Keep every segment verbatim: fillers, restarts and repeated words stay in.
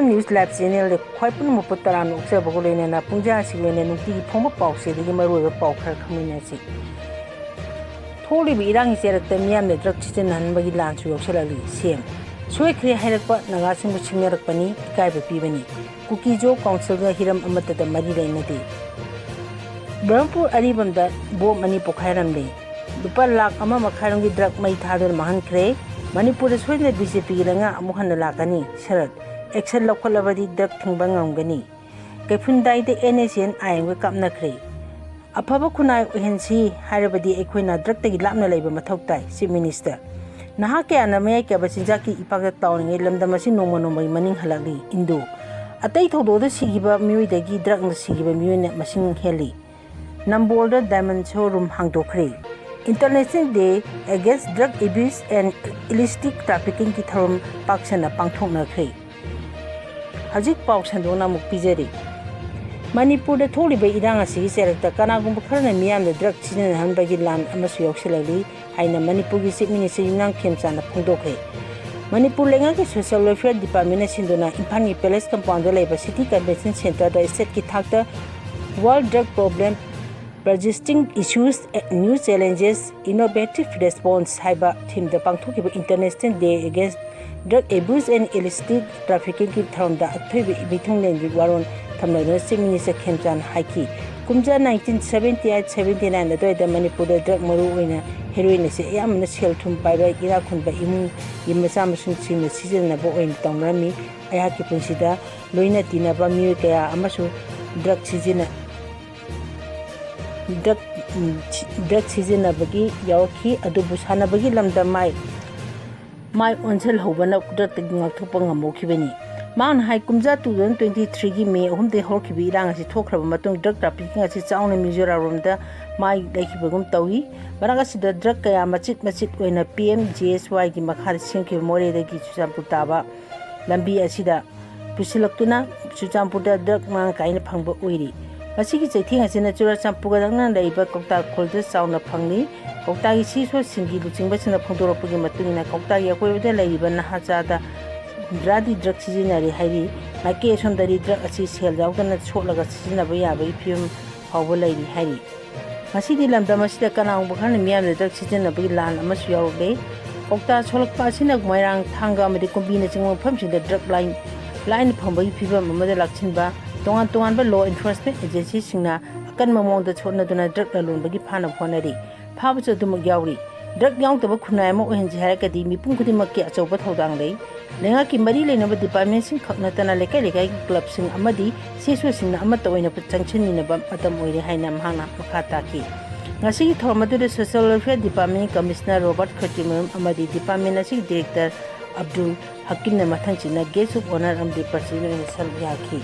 News Live Channelꯗ ꯈ꯭ꯋꯥꯏ ꯄꯨꯝꯅꯃꯛꯄꯨ ꯇꯔꯥꯝꯅ ꯑꯣꯛꯆꯕꯒ ꯂꯣꯏꯅꯅ ꯄꯨꯡꯖꯥ ꯑꯁꯤꯒꯤ ꯑꯣꯏꯅ ꯅꯨꯡꯇꯤꯒꯤ ꯐꯣꯡꯕ ꯄꯥꯎꯆꯦꯗꯒꯤ ꯃꯔꯨꯑꯣꯏꯕ ꯄꯥꯎ ꯈꯔ ꯈꯪꯃꯤꯟꯅꯁꯤ꯫ ꯊꯣꯛꯂꯤꯕ ꯏꯔꯥꯡꯒꯤ ꯆꯩꯔꯛꯇ ꯃꯤꯌꯥꯝꯅ ꯗ꯭ꯔꯒ ꯁꯤꯖꯤꯟꯅꯍꯟꯕꯒꯤ ꯂꯥꯟꯁꯨ ꯌꯥꯎꯁꯜꯂꯛꯂꯤ꯫ ꯁꯤ ꯑꯦꯝ ꯁꯣꯏꯈ꯭ꯔꯦ ꯍꯥꯏꯔꯛꯄ ꯅꯥꯒꯥꯁꯤꯡꯕꯨ ꯁꯤꯡꯅꯔꯛꯄꯅꯤ, ꯏꯀꯥꯏꯕ ꯄꯤꯕꯅꯤ꯫ ꯀꯨꯀꯤ ꯖꯣ ꯀꯥꯎꯟꯁꯤꯜꯒ ꯍꯤꯔꯝ ꯑꯃꯠꯇꯗ ꯃꯔꯤ ꯂꯩꯅꯗꯦ꯫ ꯕ꯭ꯔꯍꯃꯄꯨꯔ ꯑꯔꯤꯕꯝꯗ ꯕꯣꯝ ꯑꯅꯤ ꯄꯣꯈꯥꯏꯔꯝꯂꯦ꯫ ꯂꯨꯄꯥ ꯂꯥꯈ ꯑꯃ ꯃꯈꯥꯏꯔꯣꯝꯒꯤ ꯗ꯭ꯔꯒ ꯃꯩ ꯊꯥꯗꯨꯅ ꯃꯥꯡꯍꯟꯈ꯭ꯔꯦ꯫ ꯃꯅꯤꯄꯨꯔꯗ ꯁꯣꯏꯗꯅ ꯕꯤ ꯖꯦ ꯄꯤꯒꯤ ꯂꯩꯉꯥꯛ ꯑꯃꯨꯛ ꯍꯟꯅ ꯂꯥꯛꯀꯅꯤ꯫ ꯁꯔꯠ, ꯑꯦꯛꯁꯟ ꯂꯧꯈꯠꯂꯕꯗꯤ ꯗ꯭ꯔꯒ ꯊꯤꯡꯕ ꯉꯝꯒꯅꯤ꯫ ꯀꯩꯐꯨꯟꯗꯥꯏꯗ ꯑꯦꯟ ꯑꯦꯁ ꯑꯦꯟ ꯑꯥꯏ ꯑꯦꯝꯒ ꯀꯥꯞꯅꯈ꯭ꯔꯦ꯫ ꯑꯐꯕ ꯈꯨꯟꯅꯥꯏ ꯑꯣꯏꯍꯟꯁꯤ ꯍꯥꯏꯔꯕꯗꯤ ꯑꯩꯈꯣꯏꯅ ꯗ꯭ꯔꯒꯇꯒꯤ ꯂꯥꯞꯅ ꯂꯩꯕ ꯃꯊꯧ ꯇꯥꯏ, ꯆꯤꯐ ꯃꯤꯅꯤꯁꯇꯔ꯫ ꯅꯍꯥ ꯀꯌꯥꯅ ꯃꯌꯥꯏ ꯀꯥꯏꯕ ꯆꯤꯟꯖꯥꯛꯀꯤ ꯏꯄꯥꯛꯇ ꯇꯥꯎꯔꯤꯉꯩ ꯂꯝꯗꯝ ꯑꯁꯤ ꯅꯣꯡꯃ ꯅꯣꯡꯃꯒꯤ ꯃꯅꯤꯡ ꯍꯜꯂꯛꯂꯤ꯫ ꯏꯟꯗꯨ, ꯑꯇꯩ ꯊꯧꯗꯣꯛꯇ ꯁꯤꯈꯤꯕ ꯃꯤꯑꯣꯏꯗꯒꯤ ꯗ꯭ꯔꯒꯅ ꯁꯤꯈꯤꯕ ꯃꯤꯑꯣꯏꯅ ꯃꯁꯤꯡ ꯍꯦꯜꯂꯤ꯫ ꯅꯝꯕꯣꯜꯗ diamond showroom ꯍꯥꯡꯗꯣꯛꯈ꯭ꯔꯦ꯫ International Day Against Drug Abuse and Illicit Traffickingꯒꯤ ꯊꯧꯔꯝ ꯄꯥꯛ ꯁꯟꯅ ꯄꯥꯡꯊꯣꯛꯅꯈ꯭ꯔꯦ꯫ ꯍꯧꯖꯤꯛ ꯄꯥꯎ ꯁꯟꯗꯣꯛꯅ ꯑꯃꯨꯛ ꯄꯤꯖꯔꯤ꯫ ꯃꯅꯤꯄꯨꯔꯗ ꯊꯣꯛꯂꯤꯕ ꯏꯔꯥꯡ ꯑꯁꯤꯒꯤ ꯆꯩꯔꯛꯇ ꯀꯅꯥꯒꯨꯝꯕ ꯈꯔꯅ ꯃꯤꯌꯥꯝꯗ ꯗ꯭ꯔꯒ ꯁꯤꯖꯤꯟꯅꯍꯟꯕꯒꯤ ꯂꯥꯟ ꯑꯃꯁꯨ ꯌꯥꯎꯁꯤꯜꯂꯛꯂꯤ ꯍꯥꯏꯅ ꯃꯅꯤꯄꯨꯔꯒꯤ ꯆꯤꯐ ꯃꯤꯅꯤꯁꯇꯔ ꯌꯨꯝꯅꯥꯝ ꯈꯦꯝꯆꯥꯟꯅ ꯐꯣꯡꯗꯣꯛꯈ꯭ꯔꯦ꯫ ꯃꯅꯤꯄꯨꯔ ꯂꯩꯉꯥꯛꯀꯤ ꯁꯣꯁꯤꯌꯦꯜ ꯋꯦꯜꯐꯤꯌꯔ ꯗꯤꯄꯥꯔꯠꯃꯦꯟꯅ ꯁꯤꯟꯗꯨꯅ ꯏꯝꯐꯥꯜꯒꯤ ꯄꯦꯂꯦꯁ ꯀꯝꯄꯥꯎꯟꯗ ꯂꯩꯕ ꯁꯤꯇꯤ ꯀꯟꯚꯦꯟꯁꯟ ꯁꯦꯟꯇꯔꯗ ꯏꯁꯇꯦꯠꯀꯤ ꯊꯥꯛꯇ World Drug Problem, Persisting Issues, New Challenges, Innovative Response ꯍꯥꯏꯕ ꯊꯤꯝꯗ ꯄꯥꯡꯊꯣꯛꯈꯤꯕ International Day Against Drug Abuse and Illicit Traffickingꯒꯤ ꯊꯧꯔꯝꯗ ꯑꯊꯣꯏꯕ ꯃꯤꯊꯨꯡꯂꯦꯟꯒꯤ ꯋꯥꯔꯣꯜ ꯊꯝꯂꯗꯨꯅ ꯆꯤꯐ ꯃꯤꯅꯤꯁꯇꯔ ꯈꯦꯝꯆꯥꯟ ꯍꯥꯏꯈꯤ꯫ ꯀꯨꯝꯖꯥ nineteen seventy eight seventy nine ꯑꯗꯨꯋꯥꯏꯗ ꯃꯅꯤꯄꯨꯔꯗ ꯗ꯭ꯔꯒ, ꯃꯔꯨꯑꯣꯏꯅ ꯍꯦꯔꯣꯏꯟ ꯑꯁꯤ ꯑꯌꯥꯝꯕꯅ ꯁꯦꯜ ꯊꯨꯝ ꯄꯥꯏꯕ ꯏꯅꯥꯛ ꯈꯨꯟꯕ ꯏꯃꯨꯡꯒꯤ ꯃꯆꯥ ꯃꯁꯨꯁꯤꯡꯅ ꯁꯤꯖꯤꯟꯅꯕ ꯑꯣꯏꯅ ꯇꯧꯅꯔꯝꯃꯤ꯫ ꯑꯩꯍꯥꯛꯀꯤ ꯄꯨꯟꯁꯤꯗ ꯂꯣꯏꯅ ꯇꯤꯟꯅꯕ ꯃꯤꯑꯣꯏ ꯀꯌꯥ ꯑꯃꯁꯨ ꯗ꯭ꯔꯒ ꯁꯤꯖꯤꯟꯅ-, ꯗ꯭ꯔꯒ, ꯎꯝ, ꯁꯤ-, ꯗ꯭ꯔꯒ ꯁꯤꯖꯤꯟꯅꯕꯒꯤ ꯌꯥꯎꯔꯛꯈꯤ, ꯑꯗꯨꯕꯨ ꯁꯥꯟꯅꯕꯒꯤ ꯂꯝꯗ ꯃꯥꯏ, ꯃꯥꯏ ꯑꯣꯟꯁꯤꯜꯍꯧꯕꯅ ꯗ꯭ꯔꯒꯇꯒꯤ ꯉꯥꯛꯊꯣꯛꯄ ꯉꯝꯍꯧꯈꯤꯕꯅꯤ꯫ ꯃꯍꯥꯛꯅ ꯍꯥꯏ, ꯀꯨꯝꯖꯥ two thousand twenty threeꯒꯤ ꯃꯦ ꯑꯍꯨꯝꯗꯒꯤ ꯍꯧꯔꯛꯈꯤꯕ ꯏꯔꯥꯡ ꯑꯁꯤ ꯊꯣꯛꯈ꯭ꯔꯕ ꯃꯇꯨꯡ ꯗ꯭ꯔꯒ ꯇ꯭ꯔꯥꯐꯤꯀꯤꯡ ꯑꯁꯤ ꯆꯥꯎꯅ ꯃꯤꯖꯣꯔꯥꯝꯔꯣꯝꯗ ꯃꯥꯏ ꯂꯩꯈꯤꯕꯒꯨꯝ ꯇꯧꯏ꯫ ꯃꯔꯛ ꯑꯁꯤꯗ ꯗ꯭ꯔꯒ ꯀꯌꯥ ꯃꯆꯤꯠ ꯃꯆꯤꯠ ꯑꯣꯏꯅ ꯄꯤ ꯑꯦꯝ ꯖꯤ ꯑꯦꯁ ꯋꯥꯏꯒꯤ ꯃꯈꯥꯗ ꯁꯦꯝꯈꯤꯕ ꯃꯣꯔꯦꯗꯒꯤ ꯆꯨꯔꯆꯥꯟꯄꯨꯔ ꯇꯥꯕ ꯂꯝꯕꯤ ꯑꯁꯤꯗ ꯄꯨꯁꯤꯜꯂꯛꯇꯨꯅ ꯆꯨꯔꯆꯥꯟꯄꯨꯔꯗ ꯗ꯭ꯔꯒ ꯃꯔꯥꯡ ꯀꯥꯏꯅ ꯐꯪꯕ ꯑꯣꯏꯔꯤ꯫ ꯃꯁꯤꯒꯤ ꯆꯩꯊꯦꯡ ꯑꯁꯤꯅ ꯆꯨꯔꯆꯥꯟꯄꯨꯔꯒ ꯅꯛꯅꯅ ꯂꯩꯔꯤꯕ ꯀꯧꯇꯥ ꯈꯨꯜꯗ ꯆꯥꯎꯅ ꯐꯪꯂꯤ꯫ ꯀꯧꯇꯥꯒꯤ ꯁꯤ ꯁꯣꯁꯤꯡꯒꯤ ꯂꯨꯆꯤꯡꯕꯁꯤꯡꯅ ꯐꯣꯡꯗꯣꯔꯛꯄꯒꯤ ꯃꯇꯨꯡ ꯏꯟꯅ, ꯀꯧꯇꯥꯒꯤ ꯑꯀꯣꯏꯕꯗ ꯂꯩꯔꯤꯕ ꯅꯍꯥ ꯆꯥꯗ ꯍꯨꯝꯗ꯭ꯔꯥꯗꯤ ꯗ꯭ꯔꯒ ꯁꯤꯖꯤꯟꯅꯔꯤ ꯍꯥꯏꯔꯤ꯫ ꯃꯥꯏꯀꯩ ꯑꯁꯣꯝꯗꯗꯤ ꯗ꯭ꯔꯒ ꯑꯁꯤ ꯁꯦꯜ ꯌꯥꯎꯗꯅ ꯁꯣꯠꯂꯒ ꯁꯤꯖꯤꯟꯅꯕ ꯌꯥꯕꯒꯤ ꯐꯤꯕꯝ ꯐꯥꯎꯕ ꯂꯩꯔꯤ ꯍꯥꯏꯔꯤ꯫ ꯉꯁꯤꯗꯤ ꯂꯝꯗꯝ ꯑꯁꯤꯗ ꯀꯅꯥꯒꯨꯝꯕ ꯈꯔꯅ ꯃꯤꯌꯥꯝꯗ ꯗ꯭ꯔꯒ ꯁꯤꯖꯤꯟꯅꯕꯒꯤ ꯂꯥꯟ ꯑꯃꯁꯨ ꯌꯥꯎꯔꯛꯂꯦ꯫ ꯀꯧꯇꯥ ꯁꯣꯛꯂꯛꯄ ꯑꯁꯤꯅ ꯃꯣꯏꯔꯥꯡ, ꯊꯥꯡꯒ ꯑꯃꯗꯤ ꯀꯨꯝꯕꯤꯅꯆꯤꯡꯕ ꯃꯐꯝꯁꯤꯡꯗ ꯗ꯭ꯔꯒ ꯂꯥꯏꯟ, ꯂꯥꯏꯅ ꯐꯪꯕꯒꯤ ꯐꯤꯕꯝ ꯑꯃꯗ ꯂꯥꯛꯁꯤꯟꯕ, ꯇꯣꯉꯥꯟ ꯇꯣꯉꯥꯟꯕ ꯂꯣ ꯏꯟꯐꯣꯔꯁꯃꯦꯟ ꯑꯦꯖꯦꯟꯁꯤꯁꯤꯡꯅ ꯑꯀꯟꯕ ꯃꯑꯣꯡꯗ ꯁꯣꯠꯅꯗꯨꯅ ꯗ꯭ꯔꯒ ꯂꯂꯣꯟꯕꯒꯤ ꯐꯥꯅꯕ ꯍꯣꯠꯅꯔꯤ꯫ ꯐꯥꯕꯁꯨ ꯑꯗꯨꯃꯛ ꯌꯥꯎꯔꯤ꯫ ꯗ꯭ꯔꯒ ꯌꯥꯎꯗꯕ ꯈꯨꯟꯅꯥꯏ ꯑꯃ ꯑꯣꯏꯍꯟꯁꯤ ꯍꯥꯏꯔꯒꯗꯤ ꯃꯤꯄꯨꯝ ꯈꯨꯗꯤꯡꯃꯛꯀꯤ ꯑꯆꯧꯕ ꯊꯧꯗꯥꯡ ꯂꯩ꯫ ꯂꯩꯉꯥꯛꯀꯤ ꯃꯔꯤ ꯂꯩꯅꯕ ꯗꯤꯄꯥꯔꯠꯃꯦꯟꯁꯤꯡ ꯈꯛ ꯅꯠꯇꯅ ꯂꯩꯀꯥꯏ ꯂꯩꯀꯥꯏꯒꯤ ꯀ꯭ꯂꯕꯁꯤꯡ ꯑꯃꯗꯤ ꯁꯤ ꯑꯦꯁ ꯑꯣꯁꯤꯡꯅ ꯑꯃꯠꯇ ꯑꯣꯏꯅ ꯆꯪꯁꯤꯟꯃꯤꯟꯅꯕ ꯃꯇꯝ ꯑꯣꯏꯔꯦ ꯍꯥꯏꯅ ꯃꯍꯥꯛꯅ ꯃꯈꯥ ꯇꯥꯈꯤ꯫ ꯉꯁꯤꯒꯤ ꯊꯧꯔꯝ ꯑꯗꯨꯗ social welfare department commissioner Robert Khatrimayum ꯑꯃꯗꯤ ꯗꯤꯄꯥꯔꯠꯃꯦꯟ ꯑꯁꯤꯒꯤ ꯗꯤꯔꯦꯛꯇꯔ ꯑꯕꯗꯨꯜ ꯍꯀꯤꯝꯅ ꯃꯊꯪꯁꯤꯠꯅ ꯒꯦꯁ ꯑꯣꯐ ꯑꯣꯅꯔ ꯑꯃꯗꯤ ꯄ꯭ꯔꯁꯤꯗꯦꯟ ꯑꯣꯏꯅ ꯁꯔꯨꯛ ꯌꯥꯈꯤ꯫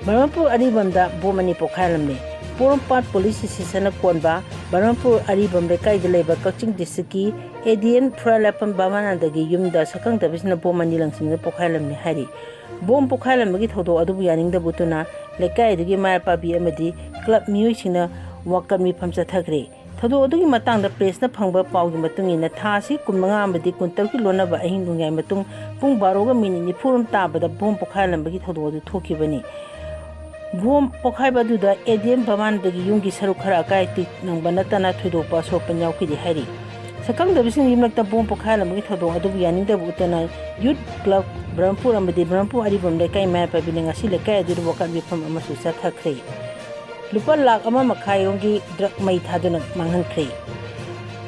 ꯕ꯭ꯔꯍꯃꯄꯨꯔ ꯑꯔꯤꯕꯝꯗ ꯕꯣꯝ ꯑꯅꯤ ꯄꯣꯈꯥꯏꯔꯝꯂꯦ꯫ ꯄꯣꯔꯣꯝꯄꯥꯠ ꯄꯨꯂꯤꯁ ꯁ꯭ꯇꯦꯁꯟꯅ ꯀꯣꯟꯕ ꯕ꯭ꯔꯍꯃꯄꯨꯔ ꯑꯔꯤꯕꯝ ꯂꯩꯀꯥꯏꯗ ꯂꯩꯕ ꯀꯛꯆꯤꯡ ꯗꯤꯁꯇ꯭ꯔꯤꯛꯀꯤ ꯑꯦ ꯗꯤ ꯑꯦꯝ ꯐꯨꯔꯥꯂꯥꯄꯝ ꯕꯥꯃꯥꯅꯟꯗꯒꯤ ꯌꯨꯝꯗ ꯁꯛꯈꯪꯗꯕꯁꯤꯡꯅ ꯕꯣꯝ ꯑꯅꯤ ꯂꯪꯁꯤꯟꯗꯨꯅ ꯄꯣꯈꯥꯏꯔꯝꯂꯦ ꯍꯥꯏꯔꯤ꯫ ꯕꯣꯝ ꯄꯣꯈꯥꯏꯔꯝꯕꯒꯤ ꯊꯧꯗꯣꯛ ꯑꯗꯨꯕꯨ ꯌꯥꯅꯤꯡꯗꯕ ꯎꯠꯇꯨꯅ ꯂꯩꯀꯥꯏ ꯑꯗꯨꯒꯤ ꯃꯩꯔꯥ ꯄꯥꯏꯕꯤ ꯑꯃꯗꯤ ꯀ꯭ꯂꯕ ꯃꯤꯑꯣꯏꯁꯤꯡꯅ ꯋꯥꯀꯠ ꯃꯤꯐꯝ ꯆꯠꯊꯈ꯭ꯔꯦ꯫ ꯊꯧꯗꯣꯛ ꯑꯗꯨꯒꯤ ꯃꯇꯥꯡꯗ ꯄ꯭ꯔꯦꯁꯅ ꯐꯪꯕ ꯄꯥꯎꯒꯤ ꯃꯇꯨꯡ ꯏꯟꯅ, ꯊꯥ ꯑꯁꯤ ꯀꯨꯟꯃꯉꯥ ꯑꯃꯗꯤ ꯀꯨꯟꯇꯔꯨꯛꯀꯤ ꯂꯣꯟꯅꯕ ꯑꯍꯤꯡ ꯅꯣꯡꯌꯥꯏ ꯃꯇꯨꯡ ꯄꯨꯡ ꯕꯥꯔꯣꯒ ꯃꯤꯅꯤꯠ ꯅꯤꯐꯨꯔꯣꯝ ꯇꯥꯕꯗ ꯕꯣꯝ ꯄꯣꯈꯥꯏꯔꯝꯕꯒꯤ ꯊꯧꯗꯣꯛ ꯑꯗꯨ ꯊꯣꯛꯈꯤꯕꯅꯤ꯫ ꯕꯣꯝ ꯄꯣꯈꯥꯏꯕ ꯑꯗꯨꯗ ꯑꯦ ꯗꯤ ꯑꯦꯝ ꯕꯥꯃꯥꯅꯟꯗꯒꯤ ꯌꯨꯝꯒꯤ ꯁꯔꯨꯛ ꯈꯔ ꯑꯀꯥꯏ ꯑꯇꯣꯏ ꯅꯪꯕ ꯅꯠꯇꯅ ꯊꯣꯏꯗꯣꯛꯄ ꯑꯁꯣꯛꯄ ꯌꯥꯎꯈꯤꯗꯦ ꯍꯥꯏꯔꯤ꯫ ꯁꯛꯈꯪꯗꯕꯁꯤꯡꯒꯤ ꯌꯨꯝꯂꯛꯇ ꯕꯣꯝ ꯄꯣꯈꯥꯏꯔꯝꯕꯒꯤ ꯊꯧꯗꯣꯛ ꯑꯗꯨꯕꯨ ꯌꯥꯅꯤꯡꯗꯕ ꯎꯠꯇꯅ ꯌꯨꯠ ꯀ꯭ꯂꯕ ꯕ꯭ꯔꯍꯃꯄꯨꯔ ꯑꯃꯗꯤ ꯕ꯭ꯔꯍꯃꯄꯨꯔ ꯑꯔꯤꯕꯝ ꯂꯩꯀꯥꯏ ꯃꯩꯔꯥ ꯄꯥꯏꯕꯤꯅ ꯉꯁꯤ ꯂꯩꯀꯥꯏ ꯑꯗꯨꯗ ꯋꯥꯀꯠ ꯃꯤꯐꯝ ꯑꯃꯁꯨ ꯆꯠꯊꯈ꯭ꯔꯦ꯫ ꯂꯨꯄꯥ ꯂꯥꯈ ꯑꯃ ꯃꯈꯥꯏꯔꯣꯝꯒꯤ ꯗ꯭ꯔꯒ ꯃꯩ ꯊꯥꯗꯨꯅ ꯃꯥꯡꯍꯟꯈ꯭ꯔꯦ꯫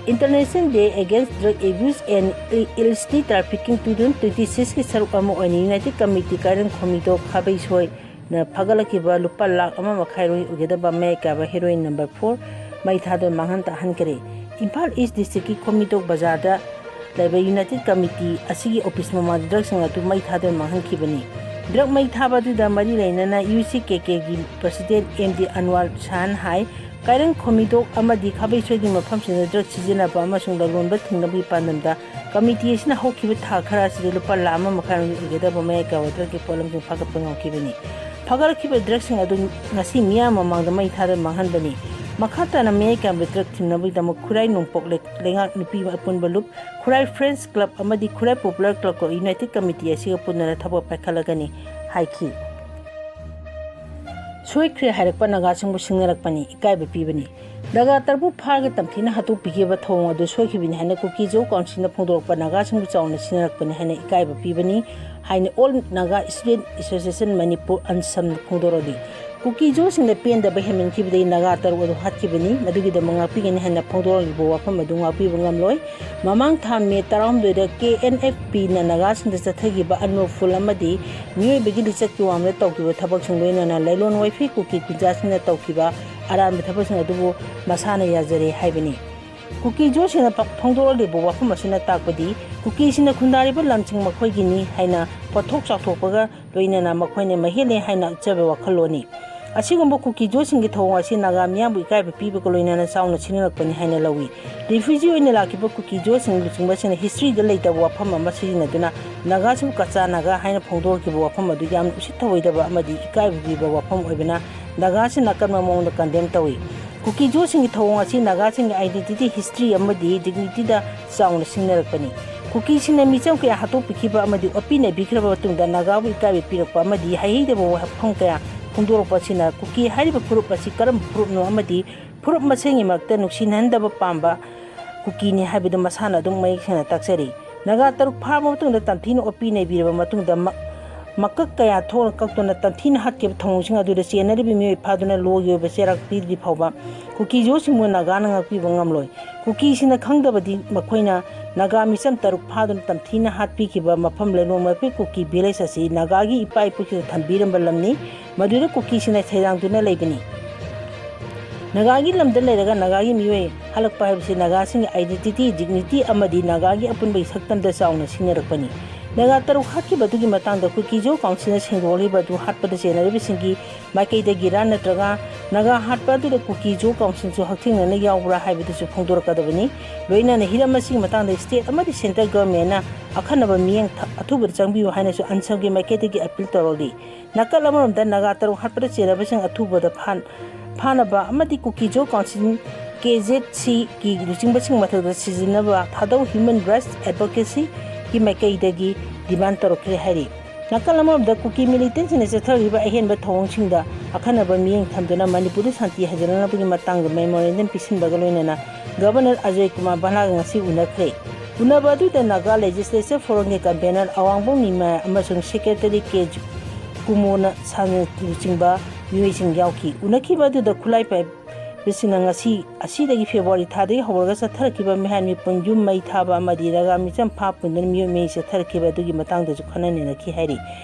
International Day Against Drug Abuse and Illicit Trafficking two thousand twenty-six ꯀꯤ ꯁꯔꯨꯛ ꯑꯃ ꯑꯣꯏꯅ ꯌꯨꯅꯥꯏꯇꯦꯗ ꯀꯃꯤꯇꯤ ꯀꯥꯏꯔꯦꯟ ꯈꯣꯃꯤꯗꯣꯛ ꯈꯥꯕꯩꯁꯣꯏꯅ ꯐꯥꯒꯠꯂꯛꯈꯤꯕ ꯂꯨꯄꯥ ꯂꯥꯈ ꯑꯃ ꯃꯈꯥꯏꯔꯣꯝꯒꯤ ꯑꯣꯏꯒꯗꯕ ꯃꯌꯥꯏ ꯀꯥꯕ ꯍꯦꯔꯣꯏꯟ ꯅꯝꯕꯔ ꯐꯣꯔ ꯃꯩ ꯊꯥꯗꯨꯅ ꯃꯥꯡꯍꯟ ꯇꯥꯛꯍꯟꯈ꯭ꯔꯦ꯫ ꯏꯝꯐꯥꯜ ꯏꯁ ꯗꯤꯁꯇ꯭ꯔꯤꯛꯀꯤ ꯈꯣꯃꯤꯗꯣꯛ ꯕꯖꯥꯔꯗ ꯂꯩꯕ ꯌꯨꯅꯥꯏꯇꯦꯗ ꯀꯃꯤꯇꯤ ꯑꯁꯤꯒꯤ ꯑꯣꯐꯤꯁ ꯃꯃꯥꯡꯗ ꯗ꯭ꯔꯒꯁꯤꯡ ꯑꯗꯨ ꯃꯩ ꯊꯥꯗꯨꯅ ꯃꯥꯡꯍꯟꯈꯤꯕꯅꯤ꯫ ꯗ꯭ꯔꯒ ꯃꯩ ꯊꯥꯕ ꯑꯗꯨꯗ ꯃꯔꯤ ꯂꯩꯅꯅ ꯌꯨ ꯁꯤ ꯀꯦ ꯀꯦꯒꯤ ꯄ꯭ꯔꯁꯤꯗꯦꯟ ꯑꯦꯝ ꯗꯤ ꯑꯟꯋꯥꯔ ꯁꯍꯥꯟ ꯍꯥꯏ, ꯀꯥꯏꯔꯦꯟ ꯈꯣꯃꯤꯗꯣꯛ ꯑꯃꯗꯤ ꯈꯥꯕꯩꯁꯣꯏꯒꯤ ꯃꯐꯝꯁꯤꯡꯗ ꯗ꯭ꯔꯒ ꯁꯤꯖꯤꯟꯅꯕ ꯑꯃꯁꯨꯡ ꯂꯂꯣꯟꯕ ꯊꯤꯡꯅꯕꯒꯤ ꯄꯥꯟꯗꯝꯗ ꯀꯃꯤꯇꯤ ꯑꯁꯤꯅ ꯍꯧꯈꯤꯕ ꯊꯥ ꯈꯔ ꯑꯁꯤꯗ ꯂꯨꯄꯥ ꯂꯥꯈ ꯑꯃ ꯃꯈꯥꯏꯔꯣꯝꯒꯤ ꯑꯣꯏꯒꯗꯕ ꯃꯌꯥꯏ ꯀꯥꯕ ꯗ꯭ꯔꯒꯀꯤ ꯄꯣꯠꯂꯝꯁꯤꯡ ꯐꯥꯒꯠꯄ ꯉꯝꯈꯤꯕꯅꯤ꯫ ꯐꯥꯒꯠꯂꯛꯈꯤꯕ ꯗ꯭ꯔꯒꯁꯤꯡ ꯑꯗꯨ ꯉꯁꯤ ꯃꯤꯌꯥꯝ ꯃꯃꯥꯡꯗ ꯃꯩ ꯊꯥꯗꯨꯅ ꯃꯥꯡꯍꯟꯕꯅꯤ꯫ ꯃꯈꯥ ꯇꯥꯅ ꯃꯤꯑꯣꯏ ꯀꯌꯥꯝꯕꯨ ꯇꯔꯛ ꯊꯤꯡꯅꯕꯒꯤꯗꯃꯛ ꯈꯨꯔꯥꯏ ꯅꯣꯡꯄꯣꯛ ꯂꯩꯉꯥꯛ ꯅꯨꯄꯤ ꯑꯄꯨꯟꯕ ꯂꯨꯞ, ꯈꯨꯔꯥꯏ Friends Club ꯑꯃꯗꯤ ꯈꯨꯔꯥꯏ Popular Clubꯀ United Committee ꯑꯁꯤꯒ ꯄꯨꯟꯅꯅ ꯊꯕꯛ ꯄꯥꯏꯈꯠꯂꯒꯅꯤ ꯍꯥꯏꯈꯤ꯫ ꯁꯣꯏꯈ꯭ꯔꯦ ꯍꯥꯏꯔꯛꯄ ꯅꯥꯒꯥꯁꯤꯡꯕꯨ ꯁꯤꯡꯅꯔꯛꯄꯅꯤ, ꯏꯀꯥꯏꯕ ꯄꯤꯕꯅꯤ꯫ ꯅꯥꯒꯥ ꯇꯔꯨꯛꯄꯨ ꯐꯥꯔꯒ ꯇꯝꯊꯤꯅ ꯍꯥꯠꯇꯣꯛꯄꯤꯈꯤꯕ ꯊꯧꯑꯣꯡ ꯑꯗꯨ ꯁꯣꯏꯈꯤꯕꯅꯤ ꯍꯥꯏꯅ ꯀꯨꯀꯤ ꯖꯣ ꯀꯥꯎꯟꯁꯤꯜꯅ ꯐꯣꯡꯗꯣꯔꯛꯄ ꯅꯥꯒꯥꯁꯤꯡꯕꯨ ꯆꯥꯎꯅ ꯁꯤꯡꯅꯔꯛꯄꯅꯤ ꯍꯥꯏꯅ ꯏꯀꯥꯏꯕ ꯄꯤꯕꯅꯤ ꯍꯥꯏꯅ All Naga Student Association Manipur, ꯑꯟꯁꯝꯅ ꯐꯣꯡꯗꯣꯔꯛꯂꯤ꯫ ꯀꯨꯀꯤ ꯖꯣꯁꯤꯡꯅ ꯄꯦꯟꯗꯕ ꯍꯦꯟꯃꯟꯈꯤꯕꯗꯒꯤ ꯅꯥꯒꯥ ꯇꯔꯨꯛ ꯑꯗꯨ ꯍꯥꯠꯈꯤꯕꯅꯤ꯫ ꯃꯗꯨꯒꯤꯗꯃꯛ ꯉꯥꯛꯄꯤꯒꯅꯤ ꯍꯥꯏꯅ ꯐꯣꯡꯗꯣꯔꯛꯂꯤꯕ ꯋꯥꯐꯝ ꯑꯗꯨ ꯉꯥꯛꯄꯤꯕ ꯉꯝꯂꯣꯏ꯫ ꯃꯃꯥꯡ ꯊꯥ ꯃꯦ ꯇꯔꯥꯍꯨꯝꯗꯣꯏꯗ ꯀꯦ ꯑꯦꯟ ꯑꯦꯐ ꯄꯤꯅ ꯅꯥꯒꯥꯁꯤꯡꯗ ꯆꯠꯊꯈꯤꯕ unlawful ꯑꯃꯗꯤ ꯃꯤꯑꯣꯏꯕꯒꯤ ꯂꯤꯆꯠꯀꯤ ꯋꯥꯡꯃꯗ ꯇꯧꯈꯤꯕ ꯊꯕꯛꯁꯤꯡ, ꯂꯣꯏꯅꯅ ꯂꯩꯂꯣꯟ ꯋꯥꯏꯐꯤ ꯀꯨꯀꯤ ꯈꯨꯟꯖꯥꯁꯤꯡꯅ ꯇꯧꯈꯤꯕ ꯑꯔꯥꯟꯕ ꯊꯕꯛꯁꯤꯡ ꯑꯗꯨꯕꯨ ꯃꯁꯥꯅ ꯌꯥꯖꯔꯦ ꯍꯥꯏꯕꯅꯤ꯫ ꯀꯨꯀꯤ ꯖꯣꯁꯤꯡꯅ ꯐ-, ꯐꯣꯡꯗꯣꯔꯛꯂꯤꯕ ꯋꯥꯐꯝ ꯑꯁꯤꯅ ꯇꯥꯛꯄꯗꯤ ꯀꯨꯀꯤꯁꯤꯡꯅ ꯈꯨꯟꯗꯥꯔꯤꯕ ꯂꯝꯁꯤꯡ ꯃꯈꯣꯏꯒꯤꯅꯤ ꯍꯥꯏꯅ ꯄꯣꯠꯊꯣꯛ ꯆꯥꯎꯊꯣꯛꯄꯒ ꯂꯣꯏꯅꯅ ꯃꯈꯣꯏꯅ ꯃꯍꯦꯜꯂꯦ ꯍꯥꯏꯅ ꯎꯠꯆꯕ ꯋꯥꯈꯜꯂꯣꯟꯅꯤ꯫ ꯑꯁꯤꯒꯨꯝꯕ ꯀꯨꯀꯤ ꯖꯣꯁꯤꯡꯒꯤ ꯊꯧꯑꯣꯡ ꯑꯁꯤ ꯅꯥꯒꯥ ꯃꯤꯌꯥꯝꯕꯨ ꯏꯀꯥꯏꯕ ꯄꯤꯕꯒ ꯂꯣꯏꯅꯅ ꯆꯥꯎꯅ ꯁꯤꯡꯅꯔꯛꯄꯅꯤ ꯍꯥꯏꯅ ꯂꯧꯏ꯫ Refugee ꯑꯣꯏꯅ ꯂꯥꯛꯈꯤꯕ ꯀꯨꯀꯤ ꯖꯣꯁꯤꯡ ꯂꯨꯆꯤꯡꯕꯁꯤꯡꯅ historyꯗ ꯂꯩꯇꯕ ꯋꯥꯐꯝ ꯑꯃ ꯁꯤꯖꯤꯟꯅꯗꯨꯅ ꯅꯥꯒꯥꯁꯤꯡꯕꯨ ꯀꯆꯥ ꯅꯥꯒꯥ ꯍꯥꯏꯅ ꯐꯣꯡꯗꯣꯔꯛꯈꯤꯕ ꯋꯥꯐꯝ ꯑꯗꯨ ꯌꯥꯝꯅ ꯎꯁꯤꯠ ꯊꯑꯣꯏꯗꯕ ꯑꯃꯗꯤ ꯏꯀꯥꯏꯕ ꯄꯤꯕ ꯋꯥꯐꯝ ꯑꯣꯏꯕꯅ ꯅꯥꯒꯥꯁꯤꯡꯅ ꯑꯀꯟꯕ ꯃꯑꯣꯡꯗ condemn ꯇꯧꯏ꯫ ꯀꯨꯀꯤ ꯖꯣꯁꯤꯡꯒꯤ ꯊꯧꯑꯣꯡ ꯑꯁꯤ ꯅꯥꯒꯥꯁꯤꯡꯒꯤ identity, history ꯑꯃꯗꯤ dignityꯗ ꯆꯥꯎꯅ ꯁꯤꯡꯅꯔꯛꯄꯅꯤ꯫ ꯀꯨꯀꯤꯁꯤꯡꯅ ꯃꯤꯆꯝ ꯀꯌꯥ ꯍꯥꯠꯇꯣꯛꯄꯤꯈꯤꯕ ꯑꯃꯗꯤ ꯑꯣꯠꯄꯤ ꯅꯩꯕꯤꯈ꯭ꯔꯕ ꯃꯇꯨꯡꯗ ꯅꯥꯒꯥꯕꯨ ꯏꯀꯥꯏꯕ ꯄꯤꯔꯛꯄ ꯑꯃꯗꯤ ꯍꯩꯍꯩꯗꯕ ꯋꯥꯐꯝ ꯀꯌꯥ ꯐꯣꯡꯗꯣꯔꯛꯄ ꯑꯁꯤꯅ ꯀꯨꯀꯤ ꯍꯥꯏꯔꯤꯕ ꯐꯨꯔꯨꯞ ꯑꯁꯤ ꯀꯔꯝꯕ ꯐꯨꯔꯨꯞꯅꯣ ꯑꯃꯗꯤ ꯐꯨꯔꯨꯞ ꯃꯁꯦꯟꯒꯤ ꯃꯔꯛꯇ ꯅꯨꯡꯁꯤꯅꯍꯟꯗꯕ ꯄꯥꯝꯕ ꯀꯨꯀꯤꯅꯤ ꯍꯥꯏꯕꯗꯨ ꯃꯁꯥꯅ ꯑꯗꯨꯝ ꯃꯌꯦꯛ ꯁꯦꯡꯅ ꯇꯥꯛꯆꯔꯤ꯫ ꯅꯥꯒꯥ ꯇꯔꯨꯛ ꯐꯥꯔꯕ ꯃꯇꯨꯡꯗ ꯇꯝꯊꯤꯅ ꯑꯣꯠꯄꯤ ꯅꯩꯕꯤꯔꯕ ꯃꯇꯨꯡꯗ ꯃ-, ꯃꯀꯛ ꯀꯌꯥ ꯊꯣꯛꯅ ꯀꯛꯇꯨꯅ ꯇꯝꯊꯤꯅ ꯍꯥꯠꯈꯤꯕ ꯊꯧꯑꯣꯡꯁꯤꯡ ꯑꯗꯨꯗ ꯆꯦꯟꯅꯔꯤꯕ ꯃꯤꯑꯣꯏ ꯐꯥꯗꯨꯅ ꯂꯣꯒꯤ ꯑꯣꯏꯕ ꯆꯩꯔꯥꯛ ꯄꯤꯗ꯭ꯔꯤ ꯐꯥꯎꯕ ꯀꯨꯀꯤ ꯖꯣꯁꯤꯡꯕꯨ ꯅꯥꯒꯥꯅ ꯉꯥꯛꯄꯤꯕ ꯉꯝꯂꯣꯏ꯫ ꯀꯨꯀꯤꯁꯤꯡꯅ ꯈꯪꯗꯕꯗꯤ ꯃꯈꯣꯏꯅ ꯅꯥꯒꯥ ꯃꯤꯆꯝ ꯇꯔꯨꯛ ꯐꯥꯗꯨꯅ ꯇꯝꯊꯤꯅ ꯍꯥꯠꯄꯤꯈꯤꯕ ꯃꯐꯝ ꯂꯩꯅꯣꯡ ꯃꯄꯤ ꯀꯨꯀꯤ village ꯑꯁꯤ ꯅꯥꯒꯥꯒꯤ ꯏꯄꯥ ꯏꯄꯨꯁꯤꯡꯅ ꯊꯝꯕꯤꯔꯝꯕ ꯂꯝꯅꯤ꯫ ꯃꯗꯨꯗ ꯀꯨꯀꯤꯁꯤꯡꯅ ꯁꯩꯗꯥꯡꯗꯨꯅ ꯂꯩꯕꯅꯤ꯫ ꯅꯥꯒꯥꯒꯤ ꯂꯝꯗ ꯂꯩꯔꯒ ꯅꯥꯒꯥꯒꯤ ꯃꯤꯑꯣꯏ ꯍꯜꯂꯛꯄ ꯍꯥꯏꯕꯁꯤ ꯅꯥꯒꯥꯁꯤꯡꯒꯤ identity, dignity ꯑꯃꯗꯤ ꯅꯥꯒꯥꯒꯤ ꯑꯄꯨꯟꯕꯒꯤ ꯁꯛꯇꯝꯗ ꯆꯥꯎꯅ ꯁꯤꯡꯅꯔꯛꯄꯅꯤ꯫ ꯅꯥꯒꯥ ꯇꯔꯨꯛ ꯍꯥꯠꯈꯤꯕ ꯑꯗꯨꯒꯤ ꯃꯇꯥꯡꯗ ꯀꯨꯀꯤ ꯖꯣ ꯀꯥꯎꯟꯁꯤꯜꯅ ꯁꯦꯡꯗꯣꯛꯂꯤꯕ ꯑꯗꯨ ꯍꯥꯠꯄꯗ ꯆꯦꯟꯅꯔꯤꯕꯁꯤꯡꯒꯤ ꯃꯥꯏꯀꯩꯗꯒꯤꯔꯥ ꯅꯠꯇ꯭ꯔꯒ ꯅꯥꯒꯥ ꯍꯥꯠꯄ ꯑꯗꯨꯗ ꯀꯨꯀꯤ ꯖꯣ ꯀꯥꯎꯟꯁꯤꯜꯁꯨ ꯍꯛꯊꯦꯡꯅꯅ ꯌꯥꯎꯕ꯭ꯔꯥ ꯍꯥꯏꯕꯗꯨꯁꯨ ꯐꯣꯡꯗꯣꯔꯛꯀꯗꯕꯅꯤ꯫ ꯂꯣꯏꯅꯅ ꯍꯤꯔꯝ ꯑꯁꯤꯒꯤ ꯃꯇꯥꯡꯗ state ꯑꯃꯗꯤ central governmentꯅ ꯑꯈꯟꯅꯕ ꯃꯤꯠꯌꯦꯡ ꯊ-, ꯑꯊꯨꯕꯗ ꯆꯪꯕꯤꯌꯨ ꯍꯥꯏꯅꯁꯨ ꯑꯟꯁꯝꯒꯤ ꯃꯥꯏꯀꯩꯗꯒꯤ appeal ꯇꯧꯔꯛꯂꯤ꯫ ꯅꯥꯀꯜ ꯑꯃꯔꯣꯝꯗ ꯅꯥꯒꯥ ꯇꯔꯨꯛ ꯍꯥꯠꯄꯗ ꯆꯦꯟꯅꯕꯁꯤꯡ ꯑꯊꯨꯕꯗ ꯐꯥ-, ꯐꯥꯅꯕ ꯑꯃꯗꯤ ꯀꯨꯀꯤ ꯖꯣ ꯀꯥꯎꯟꯁꯤꯜ, ꯀꯦ ꯖꯦꯠ ꯁꯤꯒꯤ ꯂꯨꯆꯤꯡꯕꯁꯤꯡ ꯃꯊꯛꯇ ꯁꯤꯖꯤꯟꯅꯕ ꯊꯥꯗꯧ ꯍ꯭ꯌꯨꯃꯦꯟ ꯔꯥꯏꯠꯁ ꯑꯦꯗꯚꯣꯀꯦꯁꯤꯒꯤ ꯃꯥꯏꯀꯩꯗꯒꯤ ꯗꯤꯃꯥꯟ ꯇꯧꯔꯛꯈ꯭ꯔꯦ ꯍꯥꯏꯔꯤ꯫ ꯅꯥꯀꯜ ꯑꯃꯔꯣꯝꯗ ꯀꯨꯀꯤ ꯃꯤꯂꯤꯇꯦꯟꯁꯤꯡꯅ ꯆꯠꯊꯔꯤꯕ ꯑꯍꯦꯟꯕ ꯊꯧꯑꯣꯡꯁꯤꯡꯗ ꯑꯈꯟꯅꯕ ꯃꯤꯠꯌꯦꯡ ꯊꯝꯗꯨꯅ ꯃꯅꯤꯄꯨꯔꯗ ꯁꯥꯟꯇꯤ ꯍꯟꯖꯤꯜꯂꯛꯅꯕꯒꯤ ꯃꯇꯥꯡꯗ ꯃꯦꯃꯣꯔꯦꯟꯗꯝ ꯄꯤꯁꯤꯟꯕꯒ ꯂꯣꯏꯅꯅ ꯒꯕꯔꯅꯔ ꯑꯖꯣꯏ ꯀꯨꯃꯥꯔ ꯚꯜꯂꯥꯒ ꯉꯁꯤ ꯎꯅꯈ꯭ꯔꯦ꯫ ꯎꯅꯕ ꯑꯗꯨꯗ ꯅꯥꯒꯥ ꯂꯦꯖꯤꯁꯂꯦꯆꯔ ꯐꯣꯔꯝꯒꯤ ꯀꯟꯚꯦꯅꯔ ꯑꯋꯥꯡꯕꯝ ꯅꯤꯃꯥꯏ ꯑꯃꯁꯨꯡ ꯁꯦꯀ꯭ꯔꯦꯇꯔꯤ ꯀꯦ ꯀꯨꯃꯣꯅ ꯁꯥꯅ ꯂꯨꯆꯤꯡꯕ ꯃꯤꯑꯣꯏꯁꯤꯡ ꯌꯥꯎꯈꯤ꯫ ꯎꯅꯈꯤꯕ ꯑꯗꯨꯗ ꯈꯨꯠꯂꯥꯏ ꯄꯥꯏꯕꯁꯤꯡꯅ ꯉꯁꯤ ꯑꯁꯤꯗꯒꯤ ꯐꯦꯕ꯭ꯔꯨꯋꯥꯔꯤ ꯊꯥꯗꯒꯤ ꯍꯧꯔꯒ ꯆꯠꯊꯔꯛꯈꯤꯕ ꯃꯤꯍꯥꯠ ꯃꯤꯄꯨꯟ, ꯌꯨꯝ ꯃꯩ ꯊꯥꯕ ꯑꯃꯗꯤ ꯅꯥꯒꯥ ꯃꯤꯆꯝ ꯐꯥ ꯄꯨꯟꯗꯨꯅ ꯃꯤꯑꯣꯠ ꯃꯤꯅꯩ ꯆꯠꯊꯔꯛꯈꯤꯕ ꯑꯗꯨꯒꯤ ꯃꯇꯥꯡꯗꯁꯨ ꯈꯟꯅ ꯅꯩꯅꯈꯤ ꯍꯥꯏꯔꯤ꯫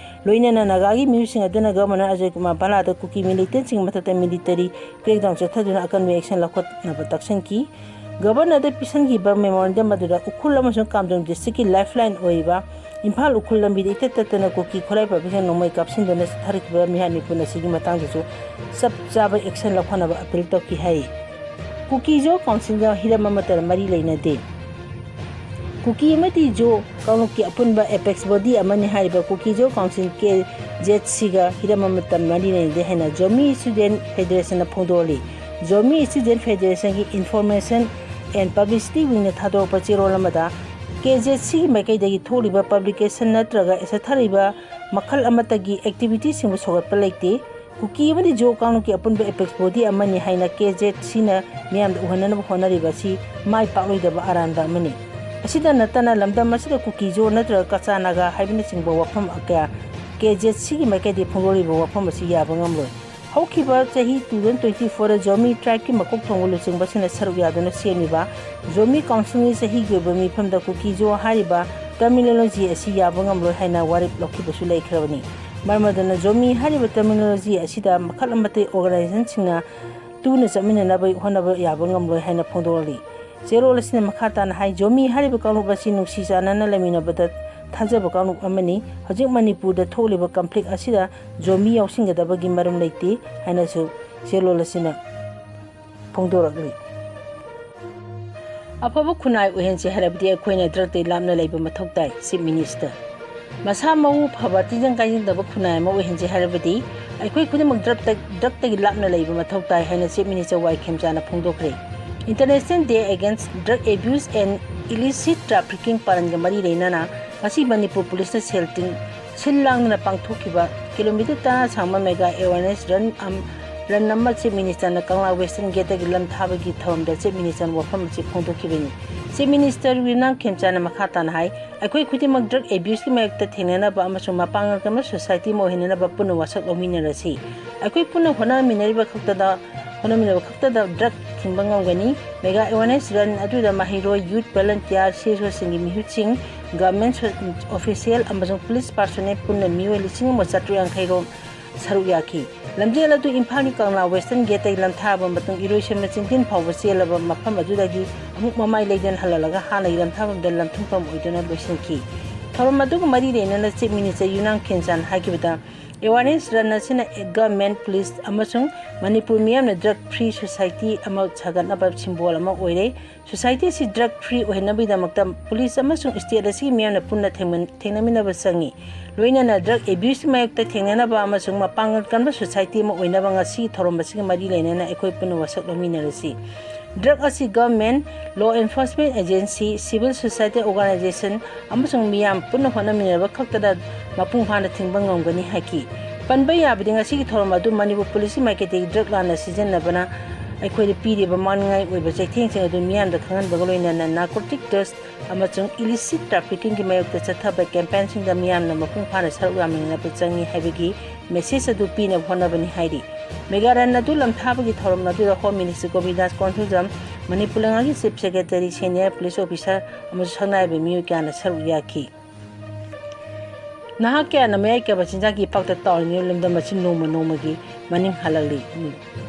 ꯂꯣꯏꯅꯅ ꯅꯥꯒꯥꯒꯤ ꯃꯤꯑꯣꯏꯁꯤꯡ ꯑꯗꯨꯅ ꯒꯕꯔꯅꯔ ꯑꯖꯣꯏ ꯀꯨꯃꯥꯔ ꯚꯜꯂꯥꯗ ꯀꯨꯀꯤ ꯃꯤꯂꯤꯇꯦꯟꯁꯤꯡꯒꯤ ꯃꯊꯛꯇ ꯃꯤꯂꯤꯇꯔꯤ ꯀ꯭ꯔꯦꯛꯗꯥꯎꯟ ꯆꯠꯊꯗꯨꯅ ꯑꯀꯟꯕ ꯑꯦꯛꯁꯟ ꯂꯧꯈꯠꯅꯕ ꯇꯛꯁꯟꯈꯤ꯫ ꯒꯕꯔꯅꯔꯗ ꯄꯤꯁꯤꯟꯈꯤꯕ ꯃꯦꯃꯣꯔꯦꯟꯗꯝ ꯑꯗꯨꯗ ꯎꯈ꯭ꯔꯨꯜ ꯑꯃꯁꯨꯡ ꯀꯥꯝꯖꯣꯡ ꯗꯤꯁꯇ꯭ꯔꯤꯛꯀꯤ ꯂꯥꯏꯐ ꯂꯥꯏꯟ ꯑꯣꯏꯔꯤꯕ ꯏꯝꯐꯥꯜ ꯎꯈ꯭ꯔꯨꯜ ꯂꯝꯕꯤꯗ ꯏꯇꯠ ꯇꯠꯇꯅ ꯀꯨꯀꯤ ꯈꯨꯠꯂꯥꯏ ꯄꯥꯏꯕꯁꯤꯡꯅ ꯅꯣꯡꯃꯩ ꯀꯥꯞꯁꯤꯟꯗꯨꯅ ꯆꯠꯊꯔꯛꯈꯤꯕ ꯃꯤꯍꯥꯠ ꯃꯤꯄꯨꯟ ꯑꯁꯤꯒꯤ ꯃꯇꯥꯡꯗꯁꯨ ꯆꯞ ꯆꯥꯕ ꯑꯦꯛꯁꯟ ꯂꯧꯈꯠꯅꯕ ꯑꯄꯤꯜ ꯇꯧꯈꯤ ꯍꯥꯏ꯫ ꯀꯨꯀꯤ ꯖꯣ ꯀꯥꯎꯟꯁꯤꯜꯒ ꯍꯤꯔꯝ ꯑꯃꯠꯇꯗ ꯃꯔꯤ ꯂꯩꯅꯗꯦ꯫ ꯀꯨꯀꯤ ꯑꯃꯗꯤ ꯖꯣ ꯀꯥꯡꯂꯨꯞꯀꯤ ꯑꯄꯨꯟꯕ ꯑꯦꯄꯦꯛꯁ ꯕꯣꯗꯤ ꯑꯃꯅꯤ ꯍꯥꯏꯔꯤꯕ ꯀꯨꯀꯤ ꯖꯣ ꯀꯥꯎꯟꯁꯤꯜ, ꯀꯦ ꯖꯦꯠ ꯁꯤꯒ ꯍꯤꯔꯝ ꯑꯃꯠꯇ ꯃꯔꯤ ꯂꯩꯅꯗꯦ ꯍꯥꯏꯅ ꯖꯣꯃꯤ ꯁ꯭ꯇꯨꯗꯦꯟꯠ ꯐꯦꯗꯔꯦꯁꯟꯅ ꯐꯣꯡꯗꯣꯛꯂꯤ꯫ ꯖꯣꯃꯤ ꯁ꯭ꯇꯨꯗꯦꯟꯠ ꯐꯦꯗꯔꯦꯁꯟꯒꯤ ꯏꯟꯐꯣꯔꯃꯦꯁꯟ ꯑꯦꯟ ꯄꯕ꯭ꯂꯤꯁꯤꯇꯤ ꯋꯤꯡꯅ ꯊꯥꯗꯣꯔꯛꯄ ꯆꯦꯔꯣꯜ ꯑꯃꯗ, ꯀꯦ ꯖꯦꯠ ꯁꯤꯒꯤ ꯃꯥꯏꯀꯩꯗꯒꯤ ꯊꯣꯛꯂꯤꯕ ꯄꯕ꯭ꯂꯤꯀꯦꯁꯟ ꯅꯠꯇ꯭ꯔꯒ ꯆꯠꯊꯔꯤꯕ ꯃꯈꯜ ꯑꯃꯠꯇꯒꯤ ꯑꯦꯛꯇꯤꯚꯤꯇꯤꯁꯤꯡꯕꯨ ꯁꯧꯒꯠꯄ ꯂꯩꯇꯦ꯫ ꯀꯨꯀꯤ ꯑꯃꯗꯤ ꯖꯣ ꯀꯥꯡꯂꯨꯞꯀꯤ ꯑꯄꯨꯟꯕ ꯑꯦꯄꯦꯛꯁ ꯕꯣꯗꯤ ꯑꯃꯅꯤ ꯍꯥꯏꯅ ꯀꯦ ꯖꯦꯠ ꯁꯤꯅ ꯃꯤꯌꯥꯝꯗ ꯎꯍꯟꯅꯅꯕ ꯍꯣꯠꯅꯔꯤꯕ ꯑꯁꯤ ꯃꯥꯏ ꯄꯥꯛꯂꯣꯏꯗꯕ ꯑꯔꯥꯟꯕ ꯑꯃꯅꯤ꯫ ꯑꯁꯤꯗ ꯅꯠꯇꯅ ꯂꯝꯗꯝ ꯑꯁꯤꯗ ꯀꯨꯀꯤ ꯖꯣ ꯅꯠꯇ꯭ꯔꯒ ꯀꯆꯥ ꯅꯥꯒꯥ ꯍꯥꯏꯕꯅꯆꯤꯡꯕ ꯋꯥꯐꯝ ꯀꯌꯥ ꯀꯦ ꯖꯦꯠ ꯁꯤꯒꯤ ꯃꯥꯏꯀꯩꯗꯒꯤ ꯐꯣꯡꯗꯣꯛꯂꯤꯕ ꯋꯥꯐꯝ ꯑꯁꯤ ꯌꯥꯕ ꯉꯝꯂꯣꯏ꯫ ꯍꯧꯈꯤꯕ ꯆꯍꯤ two thousand twenty fourꯗ ꯖꯣꯃꯤ ꯇ꯭ꯔꯥꯏꯕꯀꯤ ꯃꯀꯣꯛ ꯊꯣꯡꯕ ꯂꯨꯆꯤꯡꯕꯁꯤꯡꯅ ꯁꯔꯨꯛ ꯌꯥꯗꯨꯅ ꯁꯦꯝꯂꯤꯕ ꯖꯣꯃꯤ ꯀꯥꯎꯟꯁꯤꯜꯒꯤ ꯆꯍꯤꯒꯤ ꯑꯣꯏꯕ ꯃꯤꯐꯝꯗ ꯀꯨꯀꯤ ꯖꯣ ꯍꯥꯏꯔꯤꯕ ꯇꯔꯃꯤꯅꯣꯂꯣꯖꯤ ꯑꯁꯤ ꯌꯥꯕ ꯉꯝꯂꯣꯏ ꯍꯥꯏꯅ ꯋꯥꯔꯦꯞ ꯂꯧꯈꯤꯕꯁꯨ ꯂꯩꯈ꯭ꯔꯕꯅꯤ꯫ ꯃꯔꯝ ꯑꯗꯨꯅ ꯖꯣꯃꯤ ꯍꯥꯏꯔꯤꯕ ꯇꯔꯃꯤꯅꯣꯂꯣꯖꯤ ꯑꯁꯤꯗ ꯃꯈꯜ ꯑꯃꯠꯇ ꯑꯣꯔꯒꯅꯥꯏꯖꯦꯁꯟꯁꯤꯡꯅ ꯇꯨꯅ ꯆꯠꯃꯤꯟꯅꯅꯕ ꯍꯣꯠꯅꯕ ꯌꯥꯕ ꯉꯝꯂꯣꯏ ꯍꯥꯏꯅ ꯐꯣꯡꯗꯣꯛꯂꯤ꯫ ꯆꯦꯔꯣꯜ ꯑꯁꯤꯅ ꯃꯈꯥ ꯇꯥꯅ ꯍꯥꯏ, ꯖꯣꯃꯤ ꯍꯥꯏꯔꯤꯕ ꯀꯥꯡꯂꯨꯞ ꯑꯁꯤ ꯅꯨꯡꯁꯤ ꯆꯥꯟꯅꯅ ꯂꯩꯃꯤꯟꯅꯕꯗ ꯊꯥꯖꯕ ꯀꯥꯡꯂꯨꯞ ꯑꯃꯅꯤ꯫ ꯍꯧꯖꯤꯛ ꯃꯅꯤꯄꯨꯔꯗ ꯊꯣꯛꯂꯤꯕ ꯀꯟꯐ꯭ꯂꯤꯛ ꯑꯁꯤꯗ ꯖꯣꯃꯤ ꯌꯥꯎꯁꯤꯟꯒꯗꯕꯒꯤ ꯃꯔꯝ ꯂꯩꯇꯦ ꯍꯥꯏꯅꯁꯨ ꯆꯦꯔꯣꯜ ꯑꯁꯤꯅ ꯐꯣꯡꯗꯣꯔꯛꯂꯤ꯫ ꯑꯐꯕ ꯈꯨꯟꯅꯥꯏ ꯑꯣꯏꯍꯟꯁꯤ ꯍꯥꯏꯔꯕꯗꯤ ꯑꯩꯈꯣꯏꯅ ꯗ꯭ꯔꯒꯇꯒꯤ ꯂꯥꯞꯅ ꯂꯩꯕ ꯃꯊꯧ ꯇꯥꯏ, ꯆꯤꯐ ꯃꯤꯅꯤꯁꯇꯔ꯫ ꯃꯁꯥ ꯃꯎ ꯐꯕ, ꯇꯤꯟꯖꯪ ꯀꯥꯏꯖꯪꯗꯕ ꯈꯨꯟꯅꯥꯏ ꯑꯃ ꯑꯣꯏꯍꯟꯁꯤ ꯍꯥꯏꯔꯕꯗꯤ ꯑꯩꯈꯣꯏ ꯈꯨꯗꯤꯡꯃꯛ ꯗ꯭ꯔꯒꯇ-, ꯗ꯭ꯔꯒꯇꯒꯤ ꯂꯥꯞꯅ ꯂꯩꯕ ꯃꯊꯧ ꯇꯥꯏ ꯍꯥꯏꯅ Chief Minister Y ꯈꯦꯝꯆꯥꯅ ꯐꯣꯡꯗꯣꯛꯈ꯭ꯔꯦ꯫ International Day Against Drug Abuse and Illicit Trafficking ꯄꯥꯂꯟꯒ ꯃꯔꯤ ꯂꯩꯅꯅ ꯉꯁꯤ ꯃꯅꯤꯄꯨꯔ ꯄꯨꯂꯤꯁꯅ ꯁꯦꯜ ꯇꯤꯡ-, ꯁꯤꯜ ꯂꯥꯡꯗꯨꯅ ꯄꯥꯡꯊꯣꯛꯈꯤꯕ ꯀꯤꯂꯣꯃꯤꯇꯔ ꯇꯔꯥ ꯁꯥꯡꯕ mega awareness run ꯑꯝ-, run ꯑꯃ Chief Ministerꯅ ꯀꯪꯂꯥ Western Gateꯇꯒꯤ ꯂꯝ ꯊꯥꯕꯒꯤ ꯊꯧꯔꯝꯗ Chief Ministerꯅ ꯋꯥꯐꯝ ꯑꯁꯤ ꯐꯣꯡꯗꯣꯛꯈꯤꯕꯅꯤ꯫ Chief Minister ꯌꯨꯅꯥꯝ ꯈꯦꯝꯆꯥꯅ ꯃꯈꯥ ꯇꯥꯅ ꯍꯥꯏ, ꯑꯩꯈꯣꯏ ꯈꯨꯗꯤꯡꯃꯛ drug abuseꯀꯤ ꯃꯥꯌꯣꯛꯇ ꯊꯦꯡꯅꯅꯕ ꯑꯃꯁꯨꯡ ꯃꯄꯥꯡꯒꯜ ꯀꯟꯕ society ꯑꯃ ꯑꯣꯏꯍꯟꯅꯅꯕ ꯄꯨꯟꯅ ꯋꯥꯁꯛ ꯂꯧꯃꯤꯟꯅꯔꯁꯤ꯫ ꯑꯩꯈꯣꯏ ꯄꯨꯟꯅ ꯍꯣꯠꯅꯃꯤꯟꯅꯔꯤꯕ ꯈꯛꯇꯗ, ꯍꯣꯠꯅꯃꯤꯟꯅꯕ ꯈꯛꯇꯗ drug ꯊꯤꯡꯕ ꯉꯝꯒꯅꯤ꯫ Mega awareness run ꯑꯗꯨꯗ ꯃꯍꯩꯔꯣꯏ, youth volunteer, C S Oꯁꯤꯡꯒꯤ ꯃꯤꯍꯨꯠꯁꯤꯡ, government official ꯑꯃꯁꯨꯡ police personnel ꯄꯨꯟꯅ ꯃꯤꯑꯣꯏ ꯂꯤꯁꯤꯡ ꯑꯃ ꯆꯥꯇ꯭ꯔꯨꯛ ꯌꯥꯡꯈꯩ ꯔꯣꯝ ꯁꯔꯨꯛ ꯌꯥꯈꯤ꯫ ꯂꯝꯖꯦꯜ ꯑꯗꯨ ꯏꯝꯐꯥꯜꯒꯤ ꯀꯪꯂꯥ Western Gateꯇꯒꯤ ꯂꯝꯊꯥꯔꯕ ꯃꯇꯨꯡ ꯏꯔꯣꯏꯁꯦꯝꯕ ꯆꯤꯡꯗꯤꯟ ꯐꯥꯎꯕ ꯆꯦꯜꯂꯕ ꯃꯐꯝ ꯑꯗꯨꯗꯒꯤ ꯑꯃꯨꯛ ꯃꯃꯥꯏ ꯂꯩꯗꯨꯅ ꯍꯜꯂꯛꯂꯒ ꯍꯥꯟꯅꯒꯤ ꯂꯝꯊꯥꯐꯝꯗ ꯂꯝꯊꯨꯡꯐꯝ ꯑꯣꯏꯗꯨꯅ ꯂꯣꯏꯁꯤꯟꯈꯤ꯫ ꯊꯧꯔꯝ ꯑꯗꯨꯒ ꯃꯔꯤ ꯂꯩꯅꯅ Chief Minister ꯌꯨꯅꯥꯝ ꯈꯦꯝꯆꯥꯟ ꯍꯥꯏꯈꯤꯕꯗ, awareness run ꯑꯁꯤꯅ government, police ꯑꯃꯁꯨꯡ ꯃꯅꯤꯄꯨꯔ ꯃꯤꯌꯥꯝꯅ drug free society ꯑꯃ ꯁꯥꯒꯠꯅꯕ symbol ꯑꯃ ꯑꯣꯏꯔꯦ꯫ Society ꯑꯁꯤ drug free ꯑꯣꯏꯍꯟꯅꯕꯒꯤꯗꯃꯛꯇ police ꯑꯃꯁꯨꯡ state ꯑꯁꯤꯒꯤ ꯃꯤꯌꯥꯝꯅ ꯄꯨꯟꯅ ꯊꯦꯡꯃꯤꯟ-, ꯊꯦꯡꯅꯃꯤꯟꯅꯕ ꯆꯪꯏ꯫ ꯂꯣꯏꯅꯅ drug abuseꯀꯤ ꯃꯥꯌꯣꯛꯇ ꯊꯦꯡꯅꯅꯕ ꯑꯃꯁꯨꯡ ꯃꯄꯥꯡꯒꯜ ꯀꯟꯕ society ꯑꯃ ꯑꯣꯏꯅꯕ ꯉꯁꯤꯒꯤ ꯊꯧꯔꯝ ꯑꯁꯤꯒ ꯃꯔꯤ ꯂꯩꯅꯅ ꯑꯩꯈꯣꯏ ꯄꯨꯟꯅ ꯋꯥꯁꯛ ꯂꯧꯃꯤꯟꯅꯔꯁꯤ꯫ Drug ꯑꯁꯤ government, law enforcement agency, civil society organization ꯑꯃꯁꯨꯡ ꯃꯤꯌꯥꯝ ꯄꯨꯟꯅ ꯍꯣꯠꯅꯃꯤꯟꯅꯔꯕ ꯈꯛꯇꯗ ꯃꯄꯨꯡ ꯐꯥꯅ ꯊꯤꯡꯕ ꯉꯝꯒꯅꯤ ꯍꯥꯏꯈꯤ꯫ ꯄꯟꯕ ꯌꯥꯕꯗꯤ ꯉꯁꯤꯒꯤ ꯊꯧꯔꯝ ꯑꯗꯨ ꯃꯅꯤꯄꯨꯔ ꯄꯨꯂꯤꯁꯀꯤ ꯃꯥꯏꯀꯩꯗꯒꯤ drug ꯂꯥꯟꯅ ꯁꯤꯖꯤꯟꯅꯕꯅ ꯑꯩꯈꯣꯏꯗ ꯄꯤꯔꯤꯕ ꯃꯥꯡꯅꯤꯡꯉꯥꯏ ꯑꯣꯏꯕ ꯆꯩꯊꯦꯡꯁꯤꯡ ꯑꯗꯨ ꯃꯤꯌꯥꯝꯗ ꯈꯪꯍꯟꯕꯒ ꯂꯣꯏꯅꯅ narcotic drugs ꯑꯃꯁꯨꯡ illicit traffickingꯒꯤ ꯃꯥꯌꯣꯛꯇ ꯆꯠꯊꯕ campaignꯁꯤꯡꯗ ꯃꯤꯌꯥꯝꯅ ꯃꯄꯨꯡ ꯐꯥꯅ ꯁꯔꯨꯛ ꯌꯥꯃꯤꯟꯅꯕ ꯆꯪꯏ ꯍꯥꯏꯕꯒꯤ message ꯑꯗꯨ ꯄꯤꯅꯕ ꯍꯣꯠꯅꯕꯅꯤ ꯍꯥꯏꯔꯤ꯫ Mega run ꯑꯗꯨ ꯂꯝꯊꯥꯕꯒꯤ ꯊꯧꯔꯝ ꯑꯗꯨꯗ Home Minister ꯒꯣꯕꯤꯟꯗꯥꯁ ꯀꯣꯟꯊꯧꯖꯝ, ꯃꯅꯤꯄꯨꯔ ꯂꯩꯉꯥꯛꯀꯤ Chief Secretary, senior police officer ꯑꯃꯁꯨꯡ ꯁꯛꯅꯥꯏꯔꯕ ꯃꯤꯑꯣꯏ ꯀꯌꯥꯅ ꯁꯔꯨꯛ ꯌꯥꯈꯤ꯫ ꯅꯍꯥ ꯀꯌꯥꯅ ꯃꯌꯥꯏ ꯀꯥꯕ ꯆꯤꯟꯖꯥꯛꯀꯤ ꯏꯄꯥꯛꯇ ꯇꯥꯎꯔꯤꯉꯩ ꯂꯝꯗꯝ ꯑꯁꯤ ꯅꯣꯡꯃ ꯅꯣꯡꯃꯒꯤ ꯃꯅꯤꯡ ꯍꯜꯂꯛꯂꯤ꯫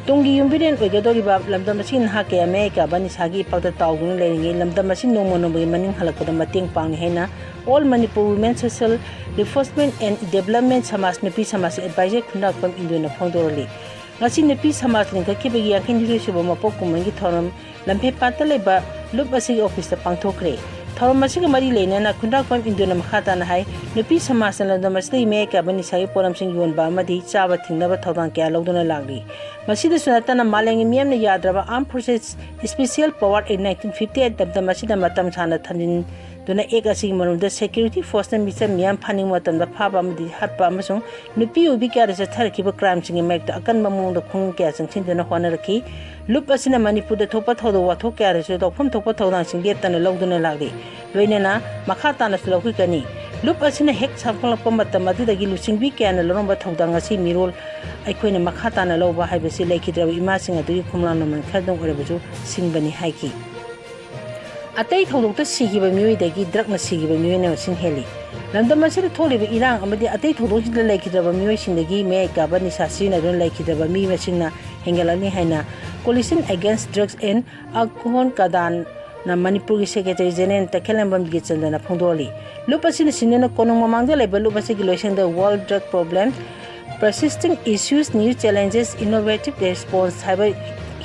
ꯇꯨꯡꯒꯤ ꯌꯨꯝꯕꯤꯔꯦꯟ ꯑꯣꯏꯒꯗꯧꯔꯤꯕ ꯂꯝꯗꯝ ꯑꯁꯤꯒꯤ ꯅꯍꯥ ꯀꯌꯥ ꯃꯌꯥꯏ ꯀꯥꯕ ꯅꯤꯁꯥꯒꯤ ꯏꯄꯥꯛꯇ ꯇꯥꯎꯗꯨꯅ ꯂꯩꯔꯤꯉꯩ ꯂꯝꯗꯝ ꯑꯁꯤ ꯅꯣꯡꯃ ꯅꯣꯡꯃꯒꯤ ꯃꯅꯤꯡ ꯍꯜꯂꯛꯄꯗ ꯃꯇꯦꯡ ꯄꯥꯡꯂꯤ ꯍꯥꯏꯅ All Manipur Women Social Reinforcement and Development ꯁꯃꯥꯖ ꯅꯨꯄꯤ ꯁꯃꯥꯖꯀꯤ advisor ꯈꯨꯟꯗ꯭ꯔꯥꯛꯄꯝ ꯏꯟꯗꯨꯅ ꯐꯣꯡꯗꯣꯔꯛꯂꯤ꯫ ꯉꯁꯤ ꯅꯨꯄꯤ ꯁꯃꯥꯖ ꯂꯤꯡꯈꯠꯈꯤꯕꯒꯤ ꯌꯥꯡꯈꯩꯅꯤꯊꯣꯏ ꯁꯨꯕ ꯃꯄꯣꯛ ꯀꯨꯝꯍꯩꯒꯤ ꯊꯧꯔꯝ ꯂꯝꯐꯦꯜꯄꯥꯠꯇ ꯂꯩꯕ ꯂꯨꯞ ꯑꯁꯤꯒꯤ officeꯇ ꯄꯥꯡꯊꯣꯛꯈ꯭ꯔꯦ꯫ ꯊꯧꯔꯝ ꯑꯁꯤꯒ ꯃꯔꯤ ꯂꯩꯅꯅ ꯈꯨꯟꯗ꯭ꯔꯥꯛꯄꯝ ꯏꯟꯗꯨꯅ ꯃꯈꯥ ꯇꯥꯅ ꯍꯥꯏ, ꯅꯨꯄꯤ ꯁꯃꯥꯖꯅ ꯂꯝꯗꯝ ꯑꯁꯤꯗꯒꯤ ꯃꯌꯥꯏ ꯀꯥꯕ ꯅꯤꯁꯥꯒꯤ ꯄꯣꯠꯂꯝꯁꯤꯡ ꯌꯣꯟꯕ ꯑꯃꯗꯤ ꯆꯥꯕ ꯊꯤꯡꯅꯕ ꯊꯧꯗꯥꯡ ꯀꯌꯥ ꯂꯧꯗꯨꯅ ꯂꯥꯛꯂꯤ꯫ ꯃꯁꯤꯗꯁꯨ ꯅꯠꯇꯅ ꯃꯥꯂꯦꯝꯒꯤ ꯃꯤꯌꯥꯝꯅ ꯌꯥꯗ꯭ꯔꯕ Armed Forces Special Power Act nineteen fifty eight ꯂꯝꯗꯝ ꯑꯁꯤꯗ ꯃꯇꯝ ꯁꯥꯡꯅ ꯊꯝꯖꯤꯟꯗꯨꯅ Act ꯑꯁꯤꯒꯤ ꯃꯅꯨꯡꯗ security forceꯅ ꯃꯤꯆꯝ ꯃꯤꯌꯥꯝ ꯐꯥꯅꯤꯡꯕ ꯃꯇꯝꯗ ꯐꯥꯕ ꯑꯃꯗꯤ ꯍꯥꯠꯄ ꯑꯃꯁꯨꯡ ꯅꯨꯄꯤ ꯑꯣꯏꯕꯤ ꯀꯌꯥꯗ ꯆꯠꯊꯔꯛꯈꯤꯕ crimeꯁꯤꯡꯒꯤ ꯃꯥꯌꯣꯛꯇ ꯑꯀꯟꯕ ꯃꯑꯣꯡꯗ ꯈꯣꯡꯖꯪ ꯀꯌꯥ ꯆꯪꯁꯤꯟꯗꯨꯅ ꯍꯣꯠꯅꯔꯛꯈꯤ꯫ ꯂꯨꯞ ꯑꯁꯤꯅ ꯃꯅꯤꯄꯨꯔꯗ ꯊꯣꯛꯄ ꯊꯧꯗꯣꯛ ꯋꯥꯊꯣꯛ ꯀꯌꯥꯗꯁꯨ ꯂꯧꯐꯝ ꯊꯣꯛꯄ ꯊꯧꯗꯥꯡꯁꯤꯡ ꯂꯦꯞꯇꯅ ꯂꯧꯗꯨꯅ ꯂꯥꯛꯂꯤ꯫ ꯂꯣꯏꯅꯅ ꯃꯈꯥ ꯇꯥꯅꯁꯨ ꯂꯧꯈꯤꯒꯅꯤ꯫ ꯂꯨꯞ ꯑꯁꯤꯅ ꯍꯦꯛ ꯁꯥꯐꯒꯠꯂꯛꯄ ꯃꯇꯝ ꯑꯗꯨꯗꯒꯤ ꯂꯨꯆꯤꯡꯕꯤ ꯀꯌꯥꯅ ꯂꯧꯔꯝꯕ ꯊꯧꯗꯥꯡ ꯑꯁꯤ ꯃꯤꯔꯣꯜ ꯑꯩꯈꯣꯏꯅ ꯃꯈꯥ ꯇꯥꯅ ꯂꯧꯕ ꯍꯥꯏꯕꯁꯤ ꯂꯩꯈꯤꯗ꯭ꯔꯕ ꯏꯃꯥꯁꯤꯡ ꯑꯗꯨꯒꯤ ꯈꯣꯝꯂꯥꯡ ꯂꯃꯟ ꯈꯔꯗꯪ ꯑꯣꯏꯔꯕꯁꯨ ꯁꯤꯡꯕꯅꯤ ꯍꯥꯏꯈꯤ꯫ ꯑꯇꯩ ꯊꯧꯗꯣꯛꯇ ꯁꯤꯈꯤꯕ ꯃꯤꯑꯣꯏꯗꯒꯤ drugꯅ ꯁꯤꯈꯤꯕ ꯃꯤꯑꯣꯏꯅ ꯃꯁꯤꯡ ꯍꯦꯜꯂꯤ꯫ ꯂꯝꯗꯝ ꯑꯁꯤꯗ ꯊꯣꯛꯂꯤꯕ ꯏꯔꯥꯡ ꯑꯃꯗꯤ ꯑꯇꯩ ꯊꯧꯗꯣꯛꯁꯤꯡꯗ ꯂꯩꯈꯤꯗ꯭ꯔꯕ ꯃꯤꯑꯣꯏꯁꯤꯡꯗꯒꯤ ꯃꯌꯥꯏ ꯀꯥꯕ ꯅꯤꯁꯥ ꯁꯤꯖꯤꯟꯅꯗꯨꯅ ꯂꯩꯈꯤꯗ꯭ꯔꯕ ꯃꯤ ꯃꯁꯤꯡꯅ ꯍꯦꯟꯒꯠꯂꯛꯂꯤ ꯍꯥꯏꯅ Coalition Against Drugs and Alcohol, ꯀꯗꯥꯟꯅ ꯃꯅꯤꯄꯨꯔꯒꯤ Secretary General ꯇꯈꯦꯜꯂꯝꯕꯝ ꯒꯤꯆꯟꯗꯅ ꯐꯣꯡꯗꯣꯛꯂꯤ꯫ ꯂꯨꯞ ꯑꯁꯤꯅ ꯁꯤꯟꯗꯨꯅ ꯀꯣꯅꯨꯡ ꯃꯃꯥꯡꯗ ꯂꯩꯕ ꯂꯨꯞ ꯑꯁꯤꯒꯤ ꯂꯣꯏꯁꯪꯗ World Drug Problem, Persisting Issues, New Challenges, Innovative Response ꯍꯥꯏꯕ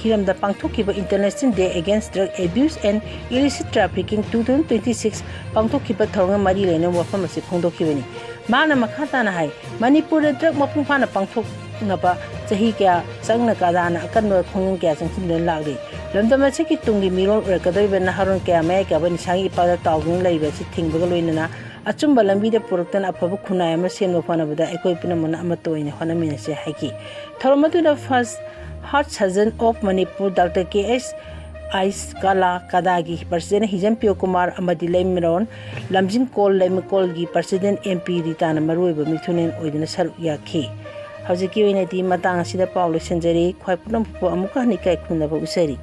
ꯍꯤꯔꯝꯗ ꯄꯥꯡꯊꯣꯛꯈꯤꯕ International Day Against Drug Abuse and Illicit Trafficking two thousand twenty six ꯄꯥꯡꯊꯣꯛꯈꯤꯕ ꯊꯧꯔꯝꯒ ꯃꯔꯤ ꯂꯩꯅꯕ ꯋꯥꯐꯝ ꯑꯁꯤ ꯐꯣꯡꯗꯣꯛꯈꯤꯕꯅꯤ꯫ ꯃꯍꯥꯛꯅ ꯃꯈꯥ ꯇꯥꯅ ꯍꯥꯏ, ꯃꯅꯤꯄꯨꯔꯗ drug ꯃꯄꯨꯡ ꯐꯥꯅ ꯄꯥꯡꯊꯣꯛꯅꯕ ꯆꯍꯤ ꯀꯌꯥ ꯆꯪꯅ ꯀꯗꯥꯅ ꯑꯀꯟꯕ ꯈꯣꯡꯖꯪ ꯀꯌꯥ ꯆꯪꯁꯤꯟꯗꯨꯅ ꯂꯥꯛꯂꯤ꯫ ꯂꯝꯗꯝ ꯑꯁꯤꯒꯤ ꯇꯨꯡꯒꯤ ꯃꯤꯔꯣꯜ ꯑꯣꯏꯔꯛꯀꯗꯧꯔꯤꯕ ꯅꯍꯥꯔꯣꯜ ꯀꯌꯥ ꯃꯌꯥꯏ ꯀꯥꯕ ꯅꯤꯁꯥꯒꯤ ꯏꯄꯥꯗ ꯇꯥꯎꯗꯨꯅ ꯂꯩꯕ ꯑꯁꯤ ꯊꯤꯡꯕꯒ ꯂꯣꯏꯅꯅ ꯑꯆꯨꯝꯕ ꯂꯝꯕꯤꯗ ꯄꯨꯔꯛꯇꯨꯅ ꯑꯐꯕ ꯈꯨꯟꯅꯥꯏ ꯑꯃ ꯁꯦꯝꯅꯕ ꯍꯣꯠꯅꯕꯗ ꯑꯩꯈꯣꯏ ꯄꯨꯝꯅꯃꯛꯅ ꯑꯃꯠꯇ ꯑꯣꯏꯅ ꯍꯣꯠꯅꯃꯤꯟꯅꯁꯤ ꯍꯥꯏꯈꯤ꯫ ꯊꯧꯔꯝ ꯑꯗꯨꯗ First Heart Surgeon of Manipur Doctor K S ice ꯀꯂꯥ ꯀꯗꯥꯒꯤ President ꯍꯤꯖꯝ ꯄꯤꯌꯣ ꯀꯨꯃꯥꯔ ꯑꯃꯗꯤ ꯂꯩꯃꯔꯣꯟ ꯂꯝꯖꯤꯡꯀꯣꯜ ꯂꯩꯃꯀꯣꯜꯒꯤ President M P ꯔꯤꯇꯥꯅ ꯃꯔꯨꯑꯣꯏꯕ ꯃꯤꯊꯨꯡꯂꯦꯟ ꯑꯣꯏꯗꯨꯅ ꯁꯔꯨꯛ ꯌꯥꯈꯤ꯫ ꯍꯧꯖꯤꯛꯀꯤ ꯑꯣꯏꯅꯗꯤ ꯃꯇꯥꯡ ꯑꯁꯤꯗ ꯄꯥꯎ ꯂꯣꯏꯁꯤꯟꯖꯔꯤ꯫ ꯈ꯭ꯋꯥꯏ ꯄꯨꯝꯅꯃꯛꯄꯨ ꯑꯃꯨꯛꯀ ꯍꯟꯅ ꯏꯀꯥꯏ ꯈꯨꯝꯅꯕ ꯎꯠꯆꯔꯤ꯫